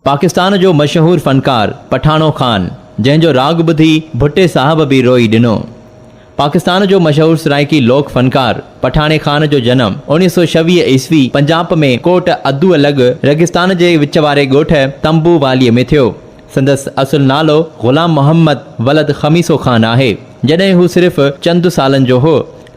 پاڪستان جو مشهور فنڪار پٺاڻو خان، جنهن جو راڳ ٻڌي ڀٽي صاحب به روئي ڏنو. پاڪستان جو مشهور سرائيڪي لوڪ فنڪار پٺاڻي خان جو جنم 1926 عيسوي پنجاب ۾ ڪوٽ ادوء لڳ ريگستان جي وچ واري ڳوٺ تنبو واليء ۾ ٿيو. سندس اصل نالو غلام محمد ولد خميسو خان آهي. جڏهن هو صرف چند سالن جو هو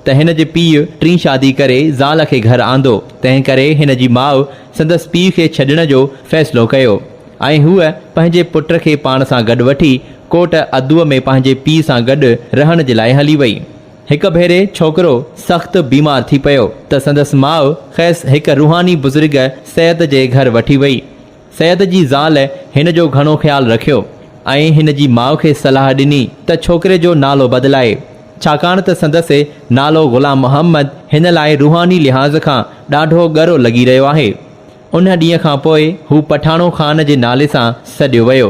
ته هن جي پيء ٽين شادي ڪري زال کي گهر آندو، تنهن ڪري هن جي ماء سندس پيء کي ڇڏڻ جو فيصلو ڪيو ۽ هوء پنهنجي پٽ کي پاڻ سان گڏ وٺي ڪوٽ ادوء ۾ پنهنجي پيء سان گڏ رهڻ جي لاء هلي وئي. هڪ ڀيري ڇوڪرو سخت بيمار ٿي پيو ته سندس ماء کيس هڪ روحاني بزرگ سيد جي گهر وٺي وئي. سيد جي زال هن جو گهڻو خيال رکيو ۽ هن جي ماء کي صلاح ڏني ته ڇوڪري جو نالو بدلائي، ڇاڪاڻ ته سندس نالو غلام محمد هن لاء روحاني لحاظ کان ڏاڍو ڳرو لڳي رهيو آهي. ان ڏينهن کان پوء هو پٺاڻو خان جي نالي سان سڏيو ويو.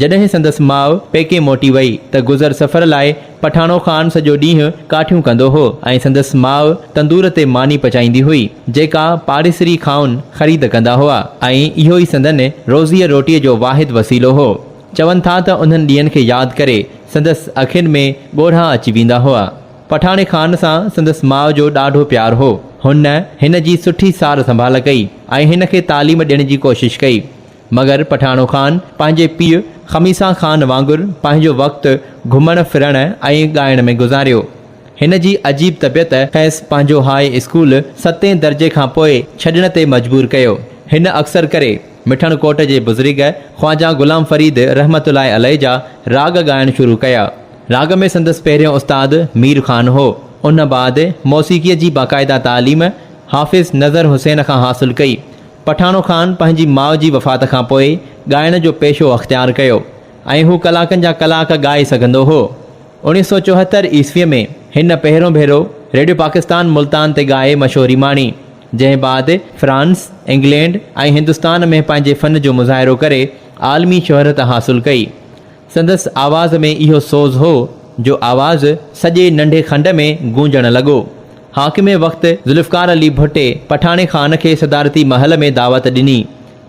جڏهن سندس ماء پيڪي موٽي وئي ته گذر سفر لاء پٺاڻو خان سڄو ڏينهن ڪاٺيون ڪندو هو ۽ سندس ماء تندور تي ماني پچائيندي هئي، جيڪا پاڙيسري کائن خريد ڪندا هئا ۽ اهو ئي سندن روزيء روٽيء جو واحد وسيلو هو. چون ٿا ته انهن ڏينهن کي ياد ڪري سندس اکين ۾ ڳوڙها اچي ويندا هئا. پٺاڻي خان سان سندس ماء جو ڏاڍو پيار هو. هن هن جي سٺي سار سنڀال ڪئي ۽ هن کي تعليم ڏيڻ جي ڪوشش ڪئي. مگر پٺاڻو خان پنهنجي پيء خميسان خان وانگر پنهنجو وقت گهمڻ ڦرڻ ۽ ڳائڻ ۾ گذاريو. هن جي عجيب طبيعت کيس پنهنجو هاء اسڪول ستين درجي کان پوء ڇڏڻ تي مجبور ڪيو. هن اڪثر ڪري مٺڻ ڪوٽ جي بزرگ خواجه غلام فريد رحمة الله عليه جا راڳ ڳائڻ شروع ڪيا. راڳ ۾ سندس پهريون استاد مير خان هو. ان بعد موسيقيء جي باقاعده تعليم حافظ نظر حسين کان حاصل ڪئي. پٺاڻو خان پنهنجي ماء جي وفات کان پوء ڳائڻ جو پيشو اختيار ڪيو ۽ هو ڪلاڪن جا ڪلاڪ ڳائي سگهندو هو. 1974 عيسويء ۾ هن پهريون ڀيرو ريڊيو پاڪستان ملتان تي ڳائي مشهوري ماڻي، جنهن بعد فرانس، انگلينڊ ۽ هندستان ۾ پنهنجي فن جو مظاهرو ڪري عالمي شهرت حاصل ڪئي. سندس آواز ۾ اهو سوز هو جو آواز سڄي ننڍي کنڊ ۾ گونجڻ لڳو. حاڪم وقت ذوالفقار علي ڀٽي پٺاڻي خان کي صدارتي محل ۾ دعوت ڏني.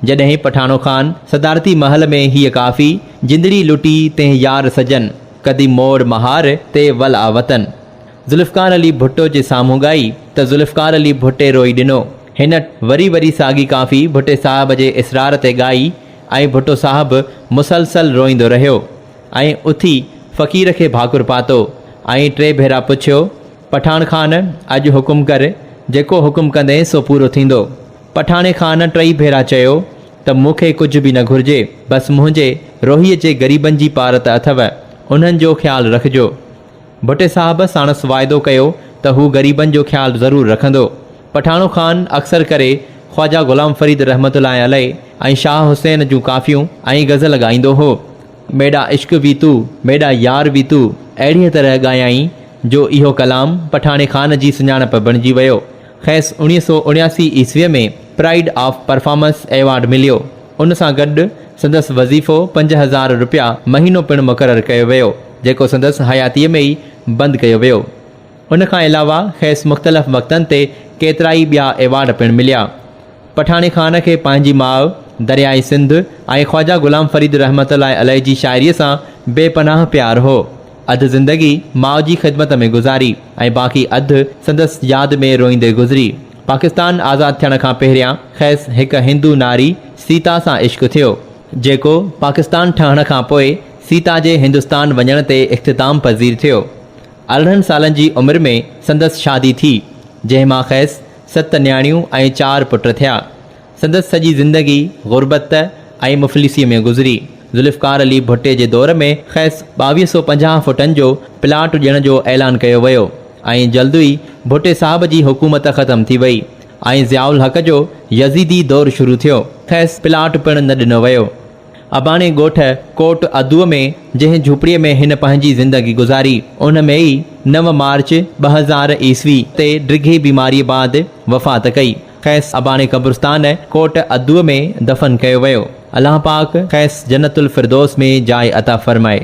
جڏهن پٺاڻو خان صدارتي محل ۾ هيء ڪافي، جندڙي لٽي تنهن يار سجن، ڪدي موڙ مهار تي ول آ وطن. ذوالفقار علي ڀٽو جي سامهون ڳائي ته ذوالفقار علي ڀٽي روئي ڏنو. هن وري وري ساڳي ڪافي ڀٽي صاحب جي اصرار تي ڳائي ۽ ڀٽو صاحب مسلسل روئيندو رهيو ۽ اٿي فقير کي ڀاڪر پاتو ۽ ٽي ڀيرا پڇيو، پٺاڻ خان اڄ حڪم ڪر، جيڪو حڪم ڪندين سو پورو ٿيندو. پٺاڻي خان ٽئي ڀيرا چيو ته مون کي ڪجهه به نه گهرجي، بس منهنجي روهيء جي غريبن جي پارت اٿئو، انهن جو خيال رکجو. ڀٽي صاحب ساڻس واعدو ڪيو ته هو غريبن جو خيال ضرور رکندو. پٺاڻو خان اڪثر ڪري خواجه غلام فريد رحمة الله عليه ۽ شاهه حسين جون ڪافيون ۽ غزل ڳائيندو هو. ميڏا عشق وي تو، ميڏا يار وي تو اهڙيء طرح ڳايائين جو اهو ڪلام پٺاڻي خان جي سڃاڻپ بڻجي ويو. کيس 1979 عيسويء ۾ پرائيڊ آف پرفارمنس ايوارڊ مليو. ان سان گڏ سندس وظيفو 5000 رپيا مهينو پڻ مقرر ڪيو ويو، جيڪو سندس حياتيء ۾ ئي بند ڪيو ويو. ان کان علاوه کيس مختلف وقتن تي ڪيترائي ٻيا ايوارڊ پڻ مليا. پٺاڻي خان کي پنهنجي ماء، درياء سنڌ ۽ خواجه غلام فريد رحمة الله عليه جي شاعريء سان بي پناهه پيار هو. اڌ زندگي ماء جي خدمت ۾ گذاري ۽ باقي اڌ سندس ياد ۾ روئيندي گذري. پاڪستان آزاد ٿيڻ کان پهريان کيس هڪ هندو ناري سيتا سان عشق ٿيو، جيڪو پاڪستان ٺهڻ کان پوء سيتا جي هندستان وڃڻ تي اختتام پذير ٿيو. 18 سالن جي عمر ۾ سندس شادي ٿي، جنهن مان کيس ست نياڻيون ۽ چار پٽ ٿيا. سندس سڄي زندگي غربت ۽ مفلسيء ۾ گذري. ذوالفقار علي ڀٽي جي دور ۾ کيس 2250 فوٽن جو پلاٽ ڏيڻ جو اعلان ڪيو ويو ۽ جلد ئي ڀٽي صاحب جي حڪومت ختم ٿي وئي ۽ ضياء الحق جو يزيدي دور شروع ٿيو. کيس پلاٽ پڻ نه ڏنو ويو. اباڻي ڳوٺ ڪوٽ ادوء ۾ جنهن جهوپڙيء ۾ هن پنهنجي زندگي گذاري، ان ۾ ئي 9 مارچ 2000 عيسوي تي ڊگهي بيماريء بعد وفات ڪئي. کيس اباڻي قبرستان ڪوٽ ادوء ۾ دفن ڪيو ويو. الله پاڪ کيس جنت الفردوس ۾ جاء عطا فرمائي.